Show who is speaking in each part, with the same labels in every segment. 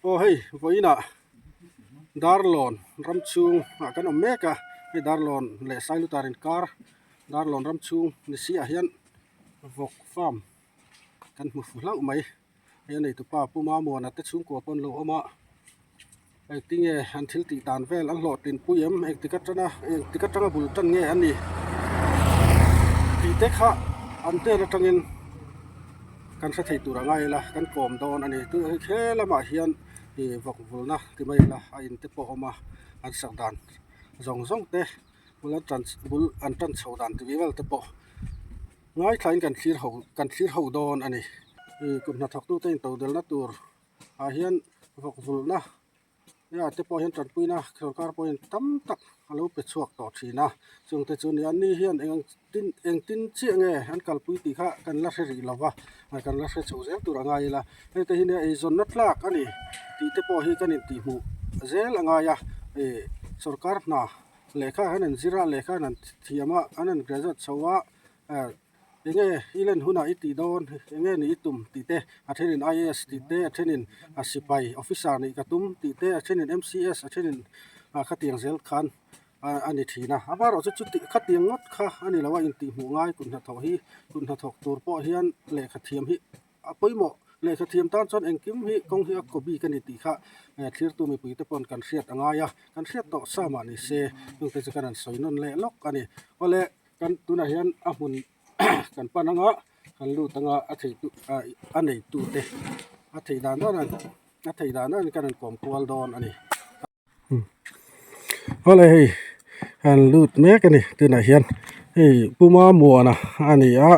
Speaker 1: Aw hei vawiinah Darlawn ram chhung ah kan awm mek a hei Darlawn leh Sailutar inkar Darlawn ram chhung ni si ah hian vawk farm kan hmu fu hlauh mai hei a neitupa Pu Mamuana te chhungkua pawh an lo awm a engtinge an thil tih dan vel an hlawhtlin pui em engtik atanga engtik atanga bul tan nge an nih tih te kha an hnen atangin kan hre thei tur a ngai ila kan kawm dawn a ni tu he lamah hian ih vawk vulna ti mai ila a in te pawh a awm a an sak dan zawng zawng te bul an tan bul an tan chho dan tih vel te pawh ngaithlain kan thlir ho kan thlir ho dawn a ni ih kut hnathawk tute in todelna tur ah hian vawk vulna hengah te pawh hian tanpuina sorkar pawhin tam tak a lo pe chhuak tawh thin a chungte chu ni an ni hian eng tin engtin chiah nge an kalpui tih kha kan la hre rih lo va kan la hre chho zel tur a ngai ila hei te hi nia eizawnna tlak a ni tih te pawh hi kan intihhmuh zel a ngai a ih sorkar hna lehkha an han zir a lehkha an han thiam a an han graduate chho a ah. Enge i len hunah i tih dawn enge nih i tum tih te a thenin IAS tih te a thenin a sipai officer nih ka tum tih te a thenin MCS a thenin ah khatiang zel khan a ni thin a amaherawhchu chu chuti khatiang ngawt kha a ni lo a intihhmuh ngai kut hnathawh hi kut hnathawk tur pawh hian lehkha thiam hi a pawimawh lehkha thiam tan chuan engkim hi kawng hi a kaw bik a ni tih kha thlirtu mipui te pawn kan hriat a ngai a kan hriat tawh sa mah ni se chungte chu kan han sawi nawn leh lawk a ni awle. Kan tunah hian a hmun kan pan anga kan lut anga a thei tu ah a nei tu te a theih dan dan a theih dan dan kan rawn kawm kual dawn a ni awle hei an lut mek a ni tunah hian hei Pu Mamuana a ni a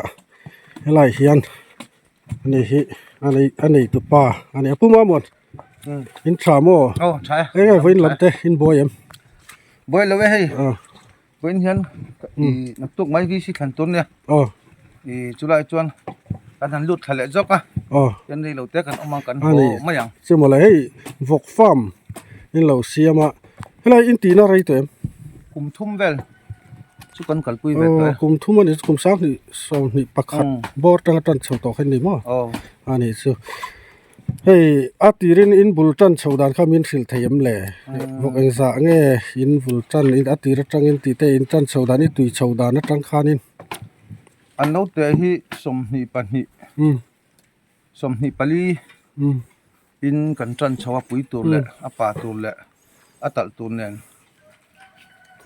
Speaker 1: helaiah hian ani hi a nei a nei tupa a ni a Pu Mamuan in tha maw eng nge vawiin lam te in buai em
Speaker 2: buai lo e hei. Vawiin hian ih naktuk mai VC thlan tur nia
Speaker 1: aw
Speaker 2: ih chulai chuan kan han lut thla leh zawk a
Speaker 1: aw
Speaker 2: chuan rei lo te kan awm a kan haw mai ang
Speaker 1: chu mawle hei vawk farm in lo siam a helai in tihna rei tawh em
Speaker 2: kum thum vel chu kan kalpui ve tawh e
Speaker 1: kum thum a ni kum sanghnih sawmhnih pakhat bawr atanga tan chho tawh kha ni maw
Speaker 2: aw
Speaker 1: a nih chu. Hei a tirin in bul tan chho dan kha min hrilh thei em le vawk engzah nge in bul tan in a tir atangin tih te in tan chho dan i tui chho dan atang khanin.
Speaker 2: An naute hi 22 24 in kan tan chho a pui tur leh a pa tur leh a talh tur nen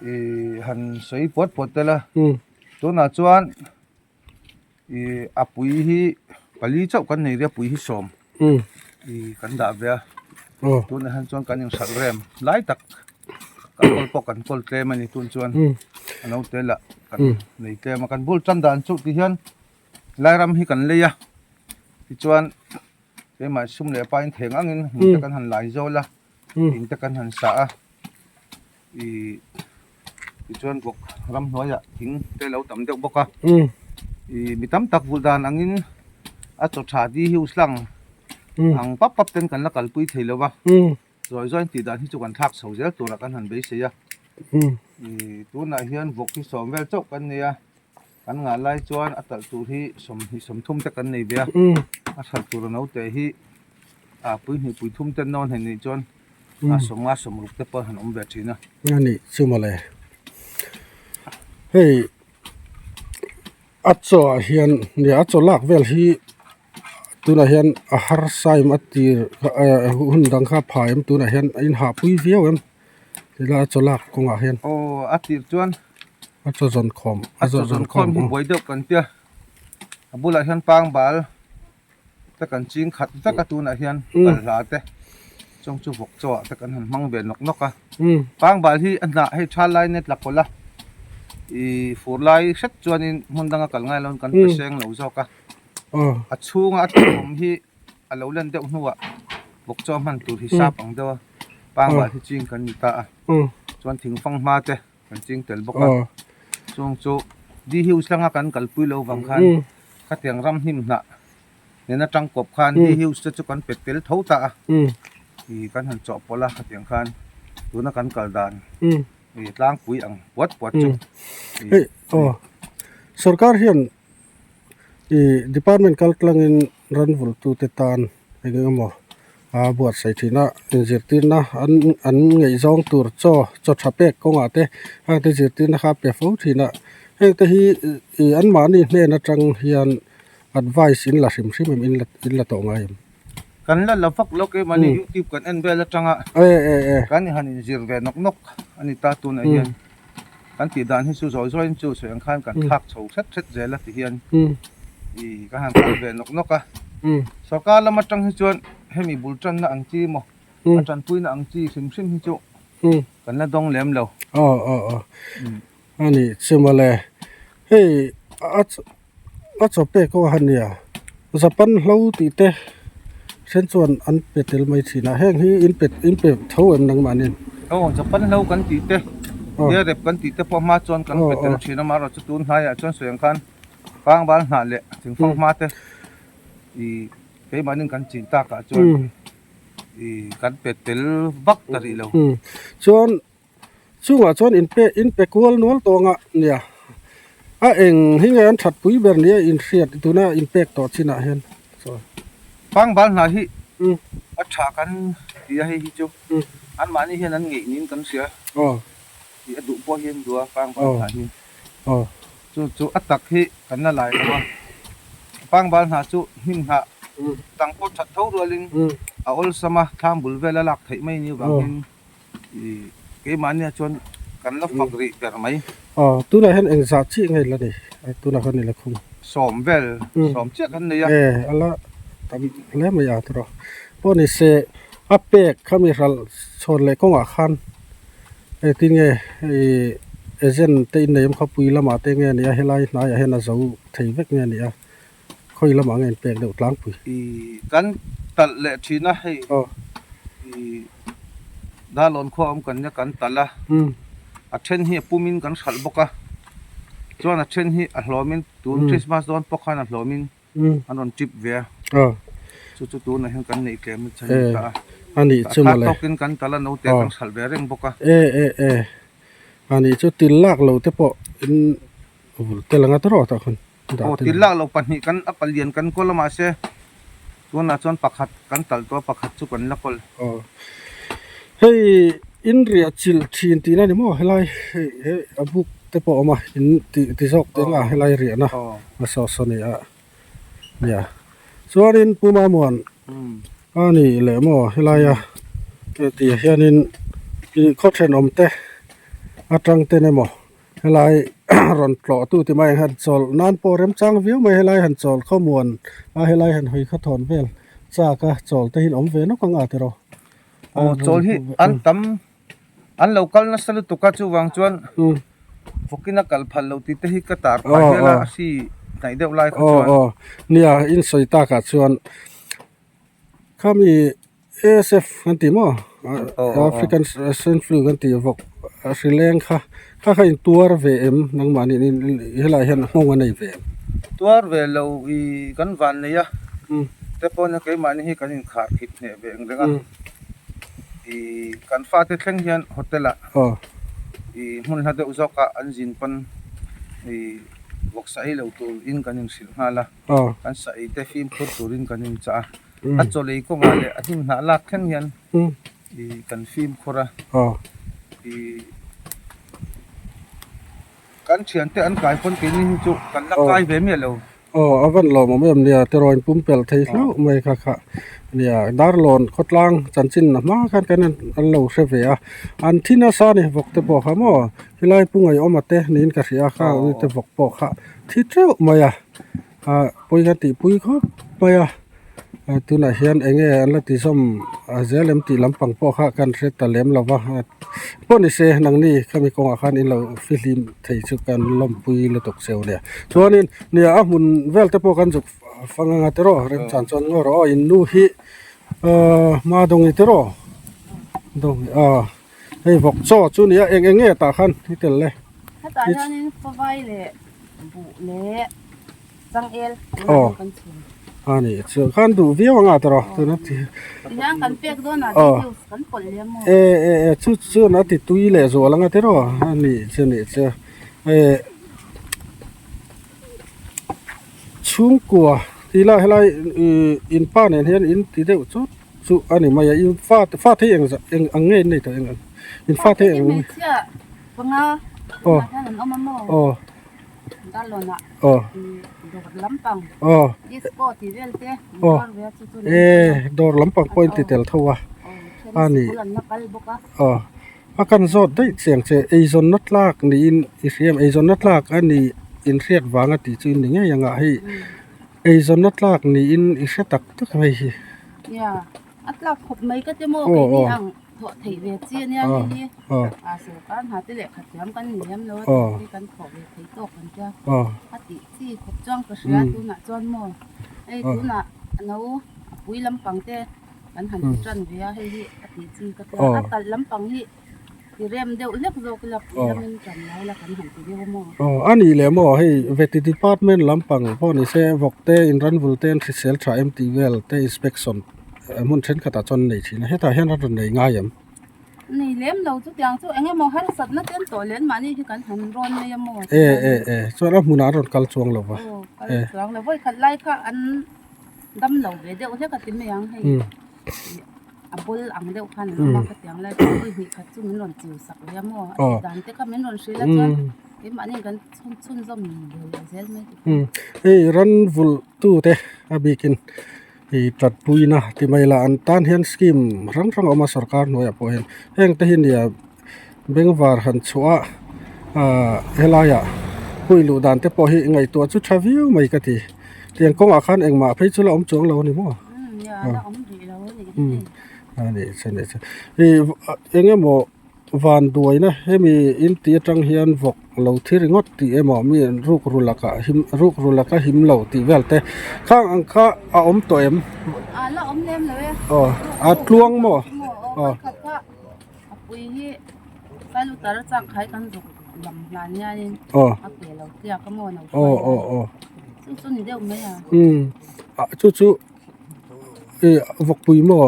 Speaker 2: ih han sawi puat puat tel a tunah chuan. Ih a pui hi pali chauh kan nei ria pui hi sawm ih kan dah ve a tunah hian chuan kan inhralh rem lai tak kan kawl pawh kan kawl tlem a ni tun chuan a naute lah kan nei tlem a kan bul tan dan chu ti hian lai ram hi kan lei a tichuan keimah sum leh pain theng angin hmun te kan han lai zawl a in te kan han sah a. Ih tichuan bawk ramhnuaiah thing te lo tam deuh bawk a ih mi tam tak vulh dan angin a chaw tha di hi uslang ang pap pap ten kan la kalpui thei lo va zawi zawi tih dan hi chu kan thlak chho zel turah kan han beisei a ih tunah hian vawk hi sawm vel chauh kan nei a kan ngah lai chuan a talh tur hi 20 30 te kan nei ve a a hralh tur a naute hi ah puihnih puithum ten nawn hei nih chuan. a sawmnga sawmruk te pawh han awm ve thin a.
Speaker 1: A nih chu mawle. Hei a chaw ah hian nia a chaw lak vel hi tunah hian a harsa em a tir hun dang kha a pha em tunah hian a inhahpui viau em tilai a chaw lak kawngah hian.
Speaker 2: Aw a tir chuan
Speaker 1: a chaw zawn khawm
Speaker 2: a chaw zawn khawm hi buai deuh kan tia a bulah hian pangbal. te kan ching khat vek a tunah hian balhla te chung chu vawk chaw ah te kan han hmang ve nawk nawk a pangbal hi a hnah hei tha lai net la kawlh a ih fur lai hret chuanin hmun danga kal ngai lo kan pe seng lo zawk a a chhunga a tlawm hi a lo len deuh hnuah vawk chaw hman tur hi sap ang deuh a pangbal hi ching kan ni ta a chuan thingfang hma te. Kan ching tel bawk a, chung chu Di Hills langa kan kalpui lo vang khan khatiang ram hnim hnah nena tangkawp khan Di Hills te chu kan pe tel tho ta a, ih kan han chawhpawlh a khatiang khan tuna kan kal dan ih tlangpui ang puat puat chu.
Speaker 1: Hei aw sorkar hian ih department kal tlangin ran vulhtute tan eng emaw. A buatsaih thin a inzirtirna an an ngaihzawng tur chaw chaw tha pek kawngah te heng te zirtirna kha a pe fo thin a heng te hi ih anmahni hnen atang hian advice in la hrim hrim em in la in la tawh ngai em.
Speaker 2: Kan la la vak lawk em ani youtube kan en vel atanga kan han inzir ve nawk nawk a ni ta tunah hian kan tih dan hi chu zawi zawiin chu sawi ang khan kan thlak chho hret hret zel a ti hian ih ka han kal ve nawk nawk a sorkar lam atang hi chuan hemi bul tanna ang chi emaw a tanpuina ang chi hrim hrim hi chu kan la dawng lem lo.
Speaker 1: Aw aw aw a ni chu mawle hei a a chaw pek aw a nia Japan hlo tih te then chuan an pe tel mai thin a heng hi in pe in pe tho em nangmahni.
Speaker 2: Aw Japan hlo kan tih te Deer rep kan tih te pawh hma chuan kan pe tel thin a amaherawhchu tun hnaiah chuan sawi ang khan Pangbal hnah leh thingfang hma te ih keimahni kan chin takah chuan ih kan pe tel vak ta rih lo.
Speaker 1: Chuan chungah chuan in pe in pe kual nual tawng a nia a eng hi nge an that pui ber nia in hriat tuna in pek tawh chinah hian chuan.
Speaker 2: Pangbal hnah hi a tha kan ti a hei hi chu anmahni hian an ngeih niin kan hria. Tih a duh pawh hian duh a pangbal hnah hi. Chu chu a tak hi kan la lai lo a, pangbal hnah chu hnim hnah dang pawh that tho rualin a awlsam a, thlam bul vel a lak theih mai ni vangin ih keimahnia chuan kan la fak rih ber mai.
Speaker 1: Aw tunah hian engzah chiah nge la nei tunah khan i la khum?
Speaker 2: Sawm vel, sawm chiah kan nei a.
Speaker 1: E a la tam hle mai a tawrh pawh ni se a pek khami hralh chhawn leh kawngah khan Engtin nge ih agent te innei awm khawpui lamah te nge nia helai hnaiah hian a zo thei vek nge nia khawi lamah nge in pek deuh tlangpui.
Speaker 2: Ih kan talh leh thin a hei ih Darlawn khua awm kan nia kan talh a a then hi a pumin kan hralh bawk a chuan a then hi a hlawmin tun Christmas dawn pawh khan a hlawmin an rawn tip ve a chu chu tunah hian kan neih tlem nasa a ni ta a
Speaker 1: a nih chu mawle
Speaker 2: tawkin kan tal a naute kan hralh ve reng bawk a
Speaker 1: e e e a nih chu til lak lo te pawh in vul tel anga tawrh tah khan
Speaker 2: aw til lak lo pahnih kan a palian kan kawl a mahse tunah chuan pakhat kan talh tawh a pakhat chu kan la kawl
Speaker 1: aw hei in riah chilh thin tihna ni maw helai hei he a buk te pawh a awm a in tih ti zawk te anga helai riahna a saw saw ni a nia chuanin Pu Mamuan a ni leh maw helaia tih hianin ih khaw thenawm te atang ten emaw helai rawn tlawh tu ti mai ang hian chawlh nan pawh remchang viau mai helai han chawl khawmuan a helai han hawi khawthawn vel chak a chawl te hi an awm ve nawk ang a tiraw.
Speaker 2: Aw chawl hi an tam An lo kal nasa lutuk a chuvang chuan vawkin a kal phal lo tih te hi ka tar phah hial a a hri hnaih deuh lai kha chuan.
Speaker 1: Aw aw nia in sawi takah chuan khami ASF kan tih maw African Swine Flu kan tih vawk hri leng kha kha kha in tuar ve em nangmahni helaiah hian nghawng a nei ve em?
Speaker 2: Tuar ve lo i kan van nei a te pawh nia keimahni hi kan inkhar khip hneh ve ang reng a. Ih kan fate thleng hian hotel ah ih hmun hla deuh zawk ah an zin pawn ih vawksa ei lo tur in kan inhrilh nghal a kan sa ei te fimkhur turin kan inchah a a chaw lei kawngah leh a hnim hnah lak thleng hian ih kan fimkhur a ih kan thiante an kai pawn keini hi chu kan la kai ve miah lo.
Speaker 1: Aw a van lawmawm em nia tiraw in pumpelh thei hlauh mai kha kha nia Darlawn khawtlang chanchin na hma khan kan an lo hre ve a an thi nasa a ni vawk te pawh kha maw helai pu ngaihawma te niin ka hria a kha te vawk pawh kha thi teuh mai a ah pawi ka tihpui khawp mai a. Tunah hian eng nge an la ti zawm zel em tih lampang pawh kha kan hre ta lem lo va pawh ni se nangni khami kawngah khan in lo fihlim thei chu kan lawmpui lutuk cheu nia chuanin nia a hmun vel te pawh kan zuk fang anga tiraw remchan chuan ngaw rawh aw in nu hi ahh hma dawngi tiraw dawngi ah hei vawk chaw chu nia eng eng nge tah khan i tel le.
Speaker 3: Hetah hianin pawai leh buh leh. Changel
Speaker 1: aw ani chu khan duh viau anga tawrh tuna ti
Speaker 3: Tihian kan pek dawn a details kan pawlh leh maw
Speaker 1: e e e chu chuan a ti tui leh zual anga tiraw ani chu ni chu e chhungkua tih lah helai ih in pa nen hian in ti deuh chawt. chu a ni mai a in fate fate hi engzah eng ang nge in nei tawh eng ang in fate hi eng ang
Speaker 3: hmeichhia panga tunah hian an awm a maw
Speaker 1: aw
Speaker 3: darlawn ah
Speaker 1: aw
Speaker 3: dawr lampang
Speaker 1: aw
Speaker 3: disco tih vel te
Speaker 1: aw
Speaker 3: dawr ve a chu chu
Speaker 1: e dawr lampang pawh in ti tel tho a
Speaker 3: a ni sikul an la kal bawk a
Speaker 1: aw a kan zawt daih chiang che eizawnna tlak niin i hria em eizawnna tlak a ni inhriat vanga tih chu in ni ngei ang a hei. Eizawnna tlak niin i hre tak tak mai hi.
Speaker 3: Nia, a tlak khawp mai ka ti maw keini ang thawh theih ve chi ania hei hi. A sorkar hna te lehkha thiam kan ni lem lo a tih hi kan thawh ve thei tawk kan tia. A tih chi khawp chuan ka hria tunah chuan maw hei tunah no a pui lampang te kan han ti tan ve a hei hi a tih chi ka tia. A talh lampang hi. Ti rem deuh hlek zawk ila pui lamin tan lai la kan han ti deuh maw?
Speaker 1: Aw a nih leh maw hei veti department lampang pawh ni se vawk te inranvul te an hrisel tha em tih vel te inspection hmun thenkhatah chuan an nei thin a hetah hian an rawn nei ngai em?
Speaker 3: Nei lem lo chutiang chu eng emaw harsatna te an tawh leh mahni hi kan han rawn mai a maw?
Speaker 1: E e e chuan a hmunah an rawn kal chuang lo va.
Speaker 3: Aw kal chuang lo vawi khat lai kha an dam lo ve deuh hlek a ti mai ang hei. A bul ang deuh khan an awm a ka tiang lai chuan vawi hnih khat chu min rawn chiu sak ve a maw a tih dan te kha min rawn hrilh a chuan keimahni kan chhun chhunzawm ve leh zel mai ti
Speaker 1: kha. Hei ran vulh tu te a bikin ih tatpuina ti mai lah an tan hian scheme hrang hrang a awm a sorkar hnuaiah pawh hian heng te hi nia bengvar han chhuah a ah helaiah hui luh dan te pawh hi ngaihtuah chu tha viau mai ka ti. Tiang kawngah khan engmah phei chu la awm chuang lo a ni maw? A ni che ni che. Ih eng emaw van duaina hemi in tih atang hian vawk lo thi ringawt tih emaw mi an ruk ru lakah him ruk ru laka him lo tih vel te khang ang kha a awm tawh em? Aw a tluang maw? Aw. Aw aw aw aw umm ah chu chu ih vawkpui maw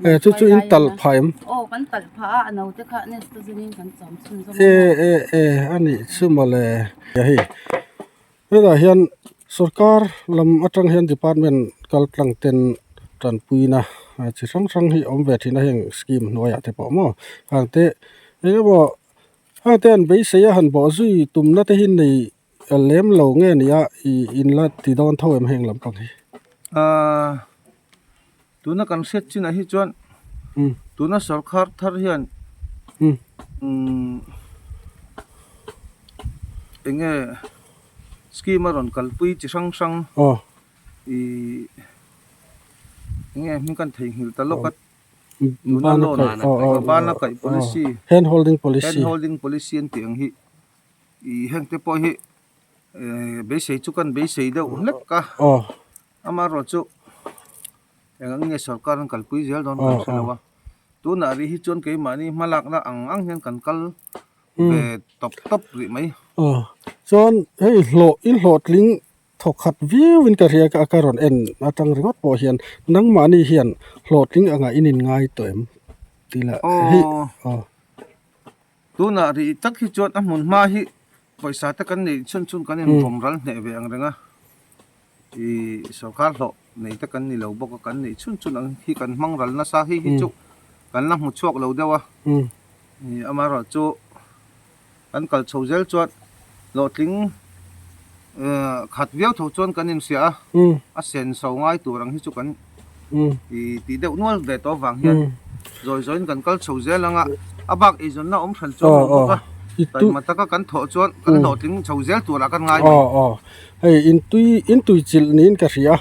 Speaker 1: eh chu chu in talh phah em e e e a nih chu mawle hei hetah hian sorkar lam atang hian department kal tlang ten tanpuina chi hrang hrang hi a awm ve thin a heng scheme hnuaiah te pawh maw hang te eng emaw hang te an beisei a han bawh zui tumna te hi nei lem lo nge ni a ih in la ti dawn tho em heng lampang hi.
Speaker 2: Ahh tuna kan hriat chinah hi chuan tuna sorkar thar hian umm eng nge scheme a rawn kalpui chi hrang hrang ih eng nge hming kan theihnghilh ta lawk a tuna loan bana kaih policy
Speaker 1: hand holding policy
Speaker 2: hand holding policy an tih ang hi ih heng te pawh hi eh beisei chu kan beisei deuh hlek a amaherawh chu eng ang nge sorkar an kalpui zel dawn kan hre lo a tunah rih hi chuan keimahni hmalakna ang ang hian kan kal ve tawp tawp rih mai.
Speaker 1: Aw chuan hei hlawh in hlawhtling thawk khat viau in ka hria a ka rawn en atang ringawt pawh hian nangmahni hian hlawhtling angah in in ngai tawh em tih lah hei aw.
Speaker 2: Tunah rih tak hi chuan a hmun hma hi pawisa te kan neih chhun chhun kan invawm ral hneh ve ang reng a ih sorkar hlawh nei te kan ni lo bawk a kan neih chhun chhun ang hi kan hmang ral nasa hei hi chu kan la hmu chhuak lo deuh a ih amaherawhchu kan kal chho zel chuan hlawhtling eh khat viau tho chuan kan inhria a a senso ngai tur ang hi chu kan ih tih deuh nual ve tawh avang hian zawi zawiin kan kal chho zel ang a a bak eizawnna awm hran chuan lo bawk a taima taka kan thawh chuan kan hlawhtling chho zel turah kan ngai mai.
Speaker 1: Aw aw hei intui intui chilh niin ka hria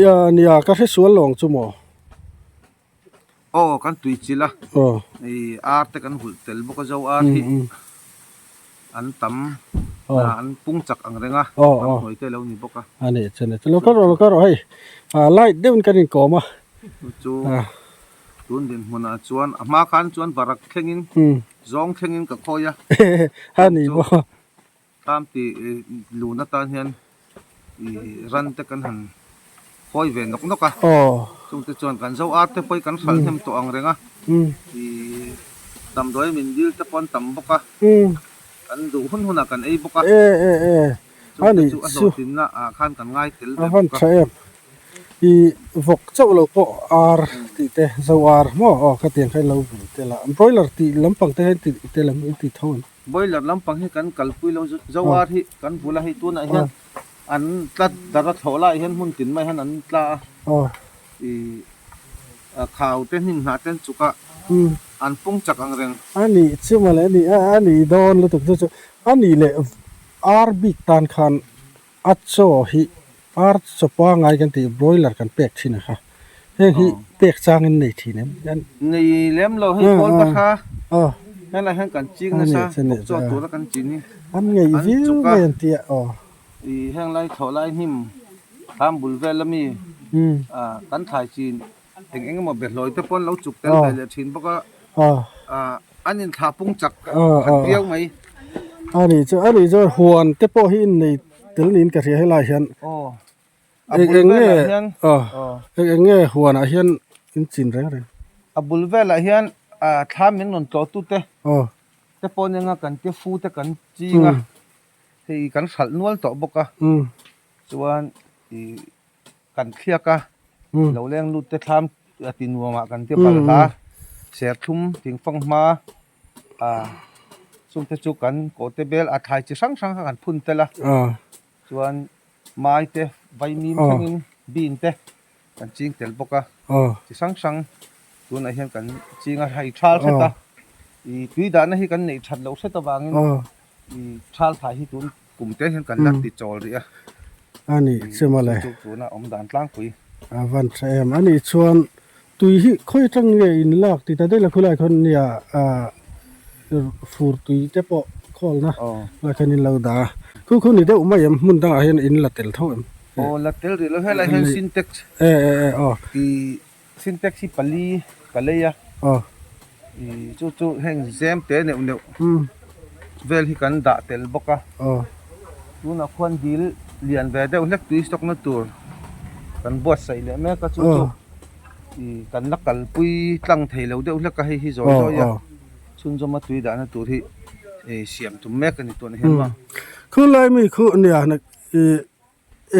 Speaker 1: a nia ka hre sual lo ang chu maw.
Speaker 2: Aw kan tui chilh a ih ar te kan hulh tel bawk a zo ar hi an tam an pung chak ang reng a an hnuai te lo ni bawk a.
Speaker 1: A ni chu ni chu lo kal rawh lo kal rawh hei light deuhin kan inkawm a.
Speaker 2: Chu chu tun dinhmunah chuan a hma khan chuan varak thlengin zawng thlengin ka khawi a.
Speaker 1: A ni maw.
Speaker 2: Tlam tih lun atan hian ih ran te kan han hawi ve nawk nawk a, chungte chuan kan zo ar te pawh hi kan hralh hnem tawh ang reng a, ih damdawi min dil te pawh an tam bawk a, kan duh hun hunah kan ei bawk a, chungte chu a hlawhtlinna ah khan kan ngai tel ve bawk a.
Speaker 1: I vawk chauh lo pawh ar tih te zo ar maw aw khatiang kha in lo bul tel a broiler tih lampang te hian tih te lam in ti tho em?
Speaker 2: Broiler lampang hi kan kalpui lo zo ar hi kan bul a hei tunah hian an tla dar a thlawh laiah hian hmun tin mai hian an tla a i khau te hnim hnah te an chuk a an pung chak ang reng.
Speaker 1: A nih chu mawle a nih a nih dawn lutuk chu chu a nih leh ar bik tan khan A chaw hi ar chaw pangai kan tih broiler kan pek thin a kha. Heng hi pek changin nei thin em?
Speaker 2: Nei lem lo hei kawl ka hra. Helai hian kan ching nasa bawk chaw tura kan chin hi.
Speaker 1: An ngei viau mai an tia aw.
Speaker 2: I heng lai thlawh lai hnim thlam bul vel ami kan thlai chin eng eng emaw behlawi te pawh an lo chuk tel ve leh thin bawk a an inthlah pung chak khat viau mai.
Speaker 1: A nih chu a nih chuan huan te pawh hi innei tel niin ka hria helai hian eng eng nge eng eng nge huan ah hian in chin reng reng.
Speaker 2: A bul velah hian thlam min rawn tlawh tu te te pawh nia kan te fu te kan ching a hei kan hralh nual tawh bawk a chuan ih. Kan thliak a, lo leng lut te thlam a ti nuam ah kan ti balhla serthlum thingfang hma ah chung te chu kan kawhte bel a thlai chi hrang hrang kha kan phun tel a chuan mai te vaimim thlengin bean te kan ching tel bawk a chi hrang hrang tunah hian kan ching a hei thal hret a ih tui dahna hi kan neih that loh hret avangin ih thal thai hi tun Kum te hian kan la ti chawl rih a.
Speaker 1: A nih che mawle.
Speaker 2: Chu tuna awm dan tlangpui.
Speaker 1: A van tha em. A nih chuan tui hi khawi atang nge in lak ti ta daih la khulai khawn nia fur tui te pawh khawlna lai khan in lo dah a. Khu khu ni deuh mai em hmun dangah hian in la tel tho em.
Speaker 2: Aw la tel rih lo helai hian sintex.
Speaker 1: E e e aw.
Speaker 2: I sintex hi pali ka lei a.
Speaker 1: Aw.
Speaker 2: I chu chu heng zem te neuh neuh vel hi kan dah tel bawk a.
Speaker 1: Aw.
Speaker 2: Tunah khuan dil lian ve deuh hlek tui stock na tur kan buatsaih leh mek a chu chu i kan la kalpui tlang thei lo deuh hlek a hei hi zawi zawi a chhunzawma tui dahna tur hi siam tum mek a ni tunah hian maw.
Speaker 1: Khulai mi khu nia i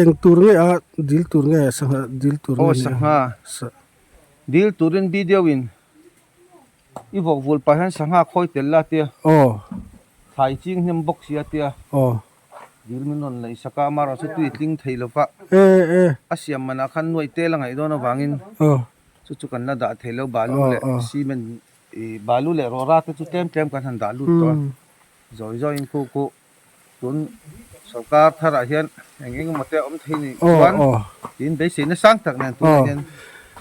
Speaker 1: Eng tur nge a dil tur nge sangha dil tur nge
Speaker 2: Aw sangha dil turin video in i vawk vul pah hian sangha khawi tel la tia
Speaker 1: aw
Speaker 2: thlai ching hnem bawk sia tia
Speaker 1: aw
Speaker 2: dil min rawn laih sak a amaherawh chu tui tling thei lova
Speaker 1: e e
Speaker 2: a siam manah khan nuaih tel a ngaih dawn avangin
Speaker 1: aw
Speaker 2: chu chu kan la dah thei lo balu leh cement ih balu leh rawra te chu tlem tlem kan han dah lut tawh a zawi zawiin khu khu. Tun sorkar tharah hian eng eng emaw te a awm thei nih chuan tiin beiseina sang tak nen tunah hian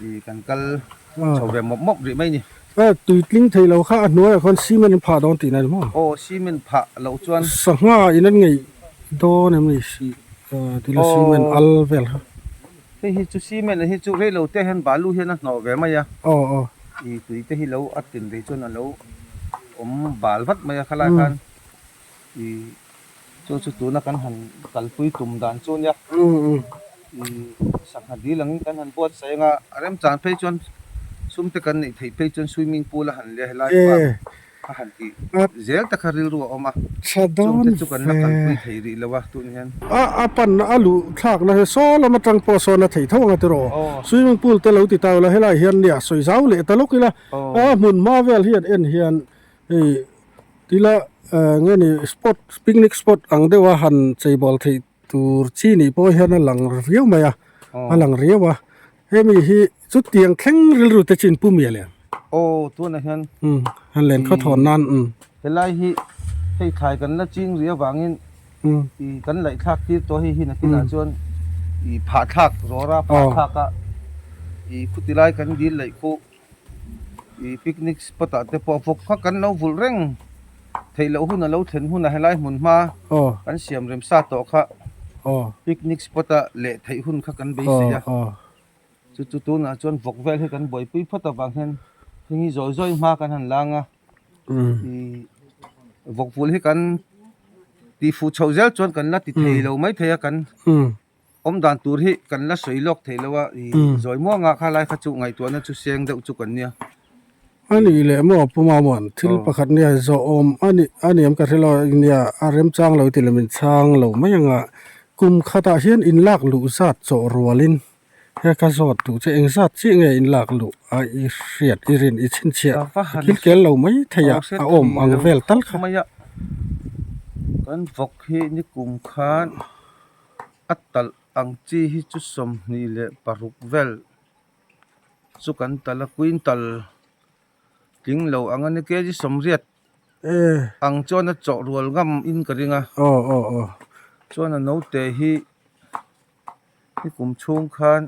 Speaker 2: ih kan kal chho ve mawp mawp rih mai a ni.
Speaker 1: Tui tling thei lo kha a hnuaiah khawn cement in phah dawn tihna a ni maw?
Speaker 2: Aw cement phah loh chuan.
Speaker 1: Sangha in an ngeih dawn em ni si tila cement al vel kha.
Speaker 2: Hei hi chu cement hi chu rei lo te hian balu hian a hnawh ve mai a.
Speaker 1: Aw aw.
Speaker 2: Ih tui te hi lo a tin rih chuan a lo awm bal vat mai a khalai khan. I chu chu tuna kan han kalpui tum dan chu nia i sangha dil angin kan han buatsaih anga a remchang phei chuan sum te kan neih theih phei chuan swimming pool a han leh helai park a han tih zel te kha rilru a awm a chung te chu kan la kalpui thei rih lo a tun hian.
Speaker 1: A pan a luh thlakna hi saw lam atang pawh sawn a thei tho anga tiraw swimming pool te lo ti ta ula helai hian nia sawi zau leh ta lawk ila a hmun hma vel hian en hian hei Tila nge ni spot picnic spot ang deuha han cheibawl theih tur chi nih pawh hian a lang viau mai a a lang riau a hemi hi chutiang thleng rilru te chin pu mial em?
Speaker 2: Aw tunah hian
Speaker 1: umm han len khaw thawn nan umm.
Speaker 2: Helai hi hei thlai kan la ching rih avangin ih kan laih thlak tir tawh hei hi nakinah chuan ih phah thlak rawra phah thlak a ih khuti lai kan dil laih khuh. Ih picnic spot ah te pawh vawk kha kan lo vulh reng theih loh hun a lo thlen hunah helai hmun hma kan siam rem sa tawh kha picnic spot a leh theih hun kha kan beisei a chu chu tunah chuan vawk vel hi kan buaipui phawt avang hian heng hi zawi zawi hma kan han lang a ih vawk vulh hi kan tih fuh chhoh zel chuan kan la ti thei lo maithei a kan. Awm dan tur hi kan la sawi lawk thei lo a, i zawi muanga kha lai kha chu ngaihtuahna chu seng deuh chu kan nia.
Speaker 1: A nih leh maw Pu Mamuan, thil pakhat nia zawh awm a nih a ni em ka hre lo nia, a remchang lo ti lem in chhang lo mai anga kum khatah hian in lak luh zat chawh rualin. He ka zawt duh che engzat chiah nge in lak luh a i hriat i rin i chhinchhiah a thil kel lo mai thei a a awm ang vel tal kha.
Speaker 2: Kan vawk hi nikum khan a talh ang chi hi chu 26 vel chu kan talh a quintal tling lo ang a ni kg 80 ang chuan a chawh rual ngam in ka ring a chuan a naute hi. Ni kum chhung khan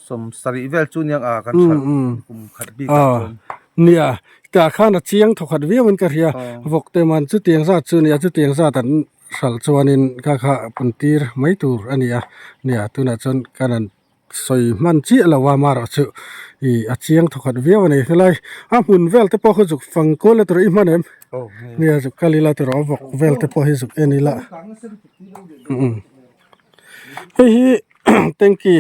Speaker 2: 70 vel chu niang a kan hralh kum khat bik ah chuan.
Speaker 1: Nia tah khan a chiang thaw khat viau in ka hria vawk te man chutiang zat chu nia chutiang zat an hralh chuanin kha kha pun tir mai tur a ni a nia tunah chuan kan han sawi hman chiah lo a amaherawh chu ih a chiang thaw khat viau a ni helai a hmun vel te pawh kha zuk fang kual a tawrh i hman em nia zuk kal ila tawrh a vawk vel te pawh hi zuk en ila hei hi tanky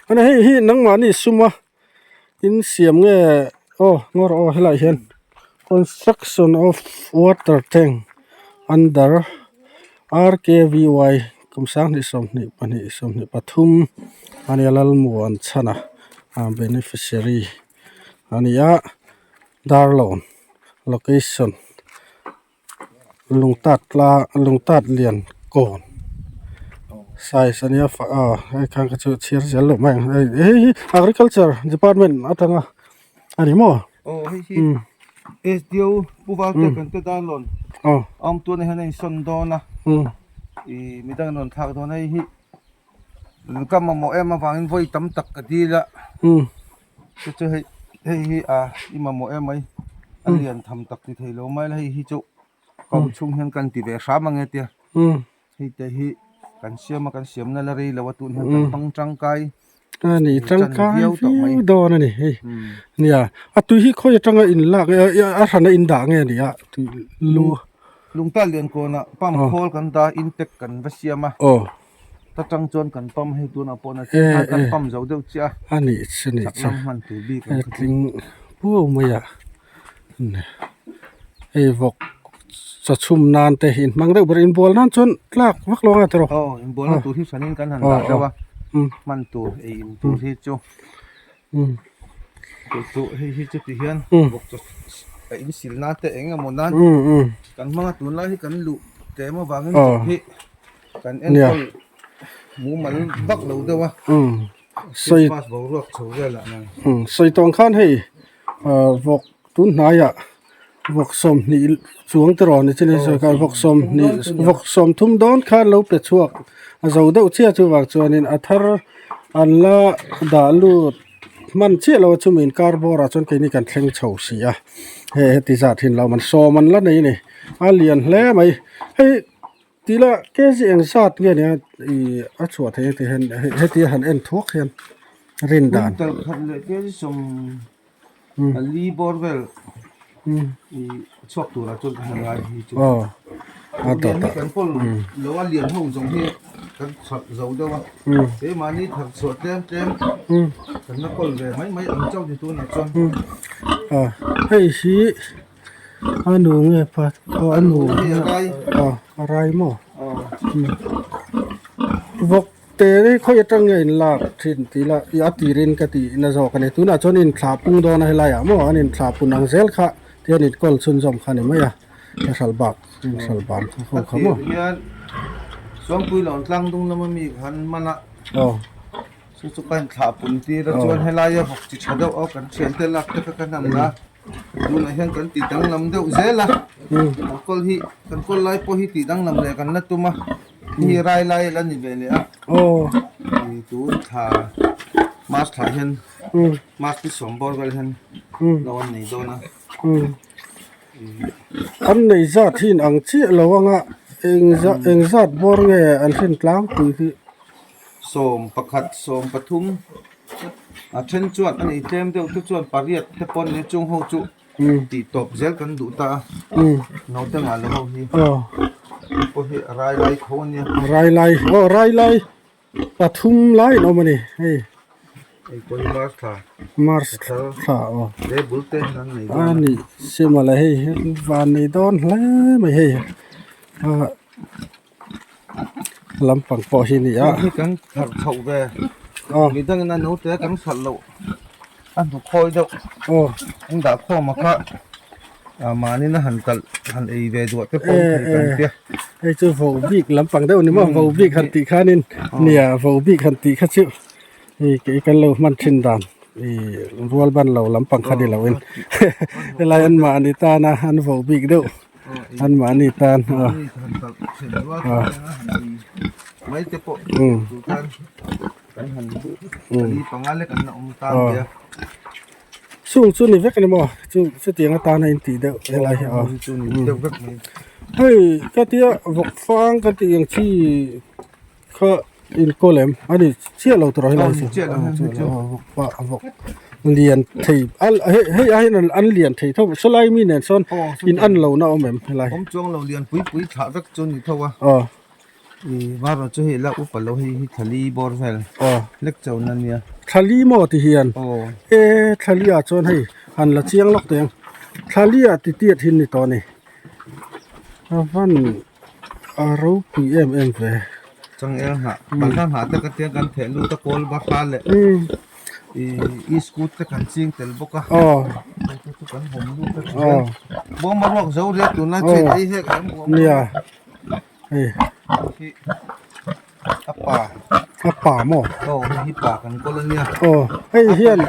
Speaker 1: a hei hi nangmahni suma in siam nge aw ngaw rawh aw helaiah hian construction of water tank under R_K_V_Y kum 2022 23 a nia Lalmuan chhana ah beneficiary a ni a Darlawn location lungtat tlang lungtat lian kawn size a nia ah hei khan kha chu chhiar zel loh mai ang hei hei hi agriculture department atanga a ni maw.
Speaker 2: Aw hei hi S_D_O Pu Valte kan te Darlawn awm tuna hian a insawn dawn a ih midang an rawn thlak dawn a hei hi ka mamawh em avangin vawi tam tak ka dil a chu chu hei hei hi a i mamawh em mai a lian tham tak ti thei lo mai la hei hi chu ka awm chhung hian kan ti ve hram ang e tia hei te hi kan siam a kan siam na la rei lo a tun hian kan hmang tangkai
Speaker 1: a ni tangkai viau dawn a ni hei nia a tui hi khawi atanga in lak nge a hran a in dah nge a ni a tui lu
Speaker 2: lungta lian kawnah pump khawl kan dah intake kan va siam a. Ta tang chuan kan pump hei tunah pawh na chiah kan pump zo deuh chiah
Speaker 1: a a nih chu nih chu
Speaker 2: lam hman tur bik
Speaker 1: ang kha tling puau mai a hei vawk chaw chhum nan te in hmang deuh ber inbual nan chuan tlak vak lo anga tawrh
Speaker 2: aw inbual na tur hi hranin kan han dah deuh a hman tur ei in tur hi chu chu chu hei hi chu ti hian vawk chaw a in sil nan te eng emaw nan kan hmang a tunlai hi kan luh tlem avangin vawk hi. Kan enkawl mumal vak lo deuh a, Christmas boruak chho velah nan.
Speaker 1: Sawi tawng khan hei vawk tun hnaiah vawk 20 chuang te rawn ni chin a sawi khan vawk 20 vawk 30 dawn khan lo pe chhuak a zo deuh chiah chuvang chuanin a thar an la dah lut hman chiah lo a chumi inkar bawrah chuan keini kan thleng chho si a hei heti zat hi an lo awm a sawm an la nei a ni a lian hle mai hei. Tih lah kg eng zat nge nia ih a chhuah theih ang tih hian heti a han en thuak hian rin dan.
Speaker 2: Quintal khat leh kg 40 bawr vel ih a chhuak turah chuan ka han ngai hi chu.
Speaker 1: Aw a
Speaker 2: tawh tawh. Kan kawl lo a lian ho zawng hi kan chhuah zo deuh a keimahni thar chhuah tlem tlem kan la kawl ve mai mai ang chauh ni tunah chuan.
Speaker 1: Hei hi. A nu nge pa aw a nu aw a rai maw vawk te hi khawi atang nge in lak thin tih lah ih a tirin ka tih na zawk a ni tunah chuan inthlah pung dawn a helai ah maw an inthlah pun ang zel kha tihian inkawl chhunzawm kha a ni mai a a hralh bak inhralh ban kha ho kha maw. Aw.
Speaker 2: Chu chu ka inthlah pun tir a chuan helaia vawk chi tha deuh a kan thiante lak te kha ka hnam a tunah hian kan tih danglam deuh zel a kan kawl hi kan kawl lai pawh hi tih danglam leh kan la tum a hei hi rai lai la ni ve leh a ih tun thla march thla hian march ni sawm bawr vel hian lo an nei dawn a.
Speaker 1: An nei zat hi in ang chiah lo anga eng zat bawr nge an hrin tlangpui hi.
Speaker 2: 11, 13 a then chuan a nei tlem deuh te chuan pariat te pawn nia chung ho chu tih tawp zel kan duh ta a naute ngah lo ho hi pawh hi a rai lai tho a nia.
Speaker 1: Rai lai aw rai lai pathum lai an awm a ni hei.
Speaker 2: Hei pawh hi March thla.
Speaker 1: March thla aw.
Speaker 2: He bul te hian an nei dawn
Speaker 1: a. A ni simala hei van nei dawn hle mai hei. Lampang pawh hi ni a.
Speaker 2: Hei kan thar chhoh ve. Midangin a naute kan hralh loh a hnu khawi deuh. An dah khawm a kha mahni na han kalh han ei ve duah te pawh thei kan tia.
Speaker 1: Hei chu vo bik lampang deuh ni maw vo bik han tih khanin nia vo bik han tih kha chu hei kei kan lo hman thin dan ih rual ban lo lampang kha ni loin helai an mahni tana an vo bik deuh. An mahni tan a Chung chu ni vek a ni maw chu chutiang atana in tih deuh helai hi a hei ka tia vawk fang ka tih ang chi kha inkawl em a ni chiah lo tur ah hian a vawk lian thei hei hei ah hian an lian thei tho sawlai mi nen sawn in an lo na awm em helai
Speaker 2: awm chuang lo lian pui pui thlah vek chu ni tho a ih var chu hei la upa lo hei hi thali bawr vel lek cho na nia
Speaker 1: thali maw ti hian e thali ah chuan hei han la chiang lawk teh ang thali ah ti tiat hi ni tawh a ni a van. A ropui em em ve.
Speaker 2: Changel hnah balhla hnah te ka tia kan theh lut a kawl bahra leh ih iskut te kan ching tel bawk a chu chu kan hawm lut a tihian bawm a ruak zo ria tunlai chu ei hek ang bawm
Speaker 1: nia hei
Speaker 2: hi a pa
Speaker 1: a pa maw
Speaker 2: aw hei hi pa kan kawl ania
Speaker 1: aw hei hian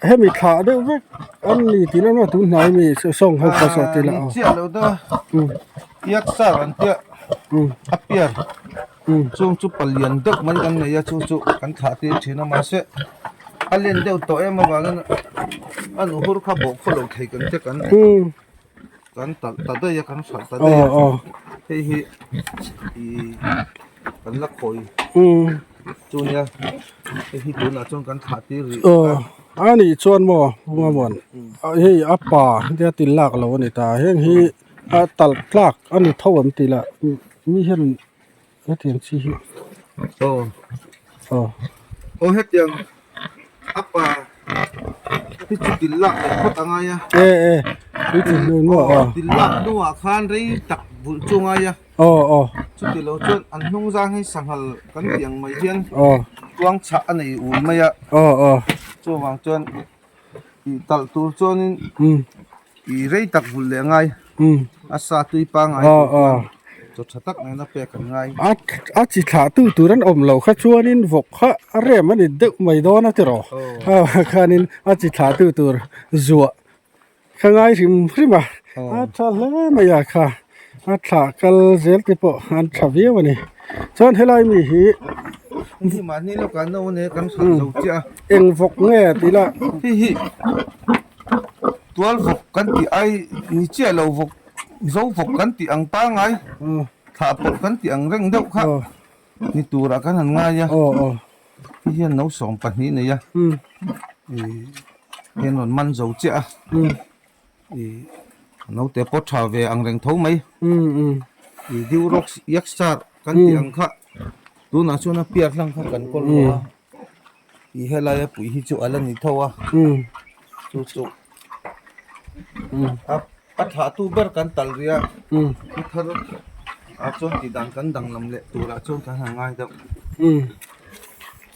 Speaker 1: Hemi thlah deuh vek an ni tih emaw tun hnai mi sawng ho kha saw tila
Speaker 2: aw chiah lo deuh a piak sar an tia a piar chung chu palian deuh mai kan nei a chu chu kan thlah tir thin a mahse a len deuh tawh em avangin a nu hur kha bawh khaw lo thei kan tia kan kan talh ta daih a kan hralh ta daih a hei hi ih kan la khawi chu nia hei hi tunah chuan kan thlah tir rih
Speaker 1: a a nih chuan maw Bungamuan hei a pa nia ti lak lo a ni ta heng hi a talh tlak a ni tho ang tih lah mi hian hetiang chi hi
Speaker 2: aw aw aw hetiang a pa hi chu til lak leh phawt a ngai a
Speaker 1: e e i ti hnu maw
Speaker 2: aw til lak hnuah khan rei tak vulh chu a ngai a
Speaker 1: aw aw
Speaker 2: chuti lo chuan an hnung zang hi sanghal kan tih ang mai hian
Speaker 1: aw
Speaker 2: tuang chhah a nei ul mai a
Speaker 1: aw aw
Speaker 2: chuvang chuan tih talh tur chuanin ih rei tak vulh leh a ngai a sa tui pangngai tur chuan chaw tha tak nena pek an ngai.
Speaker 1: A a chi thlah tu tur an awm lo kha chuanin vawk kha a rem a ni deuh mai dawn a tiraw a khanin a chi thlah tu tur zuah kha ngai hrim hrim a a tha hle mai a kha a thlah kal zel te pawh an tha viau a ni chuan helai mi hi
Speaker 2: mahni lawkah no ania kan hralh zo chiah
Speaker 1: a eng vawk nge tih lah
Speaker 2: hei hi tual vawk kan tih ai ni chiah lo vawk zo vawk kan tih ang pangngai thlah pawlh kan tih ang reng deuh kha ni turah kan han ngai a hei hian no 12 nei a ih hian rawn man zo chiah a ih naute pawh tha ve ang reng tho mai ih durox yaksar kan tih ang kha tunah chuan a piar hlang kha kan kawl hlawh a ih helai a pui hi chu a la ni tho a chu chu a a thah tu ber kan tal rih a thu thar ah chuan tih dan kan danglam leh turah chuan kan han ngai deuh.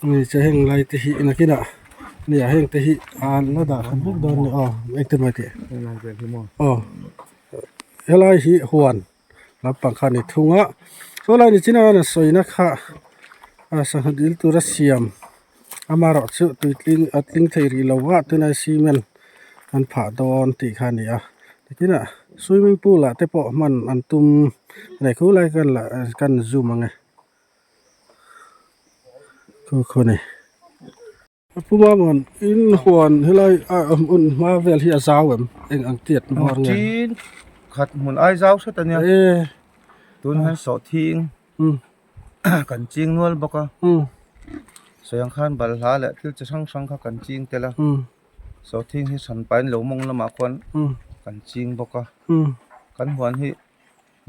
Speaker 1: Ni che heng lai te hi nakinah nia heng te hi an la dah khat vek dawn a ni aw engtin mai tih aw helai hi huan lampang kha a ni thung a saw lai ni chin a an sawina kha a sangha dil tura siam amaherawh chu tui tling a tling thei rih lo a tunah cement an phah dawn tih kha a ni a tinah swimming pool ah te pawh hman an tum a ni khulai khan lah kan zoom ang e. Khu khu ni pu mamuan in huan helai a hmun hma vel hi a zau em eng ang tiat hmawr nge
Speaker 2: tin khat hmun ai zau hret ania
Speaker 1: e
Speaker 2: tun hian sawhthing kan ching nual bawk a sawi ang khan balhla leh thil chi hrang hrang kha kan ching tel a sawhthing hi hran pahin lo mawng lamah khuan kan ching bawk a kan huan hi.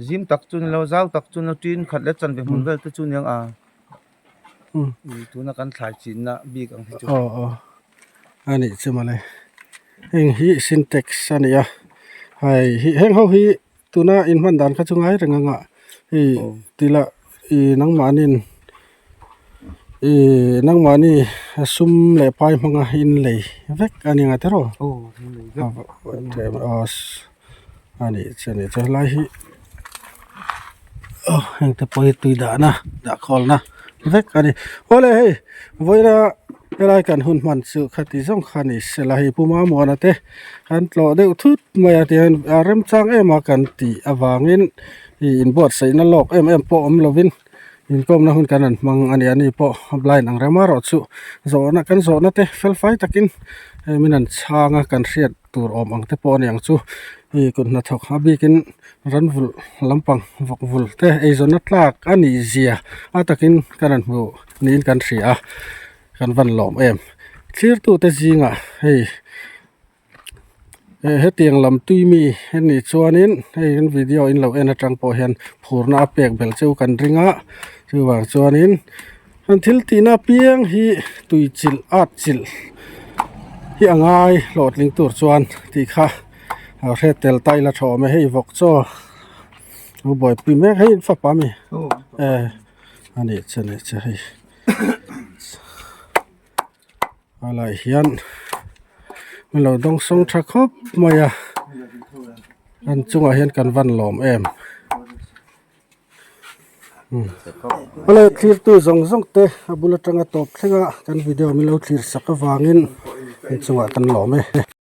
Speaker 2: Zim tak chu ni lo, zau tak chu ni lo, tin khat leh chanve hmun vel te chu ni ang a tuna kan thlai chinna bik ang hi chu.
Speaker 1: Aw aw a nih chu mawle heng hi sintex a ni a hei hi heng ho hi tuna inhman dan kha chu ngai reng anga. Hei tila ih nangmahniin ih nangmahni sum leh pai hmanga in lei vek a ni ang tiraw? A nih chu a nih chu helai hi aw heng te pawh hi tui dahna dah khawlna vek a ni awle hei vawiina helai kan hun hman chu khati zawng kha ni sela hei Pu Mamuana te an tlawh deuh thut mai a tihian a remchang em a kan tih avangin ih inbuatsaihna lawk em em pawh awm lovin inkawmna hun kan han hmang a ni a ni pawh a blind ang rem erawh chu zawhna kan zawhna te fel fai takin hei min han chhang a kan hriat tur awm ang te pawh a ni ang chu hei kut hnathawk a bikin ran vulh lampang vawk vul te eizawnna tlak a nih zia a takin kan han hmu niin kan hria a kan van lawm em thlir tu te zingah hei hetiang lam tui mi a nih chuanin hei kan video in lo en atang pawh hian phurna a pek belh chu kan ring a chuvang chuanin an thil tihna apiang hi tui chilh at chilh hi a ngai hlawhtling tur chuan tih kha a hre tel ta ila tha awm e hei vawk chaw lo buaipui mek hei fapa ami e a nih chu a nih chu hei a lai hian an lo dawng sawng tha khawp mai a an chungah hian kan van lawm em awle thlir tu zawng zawng te a bul atanga tawp thlenga kan video min lo thlir sak avangin an chungah kan lawm e.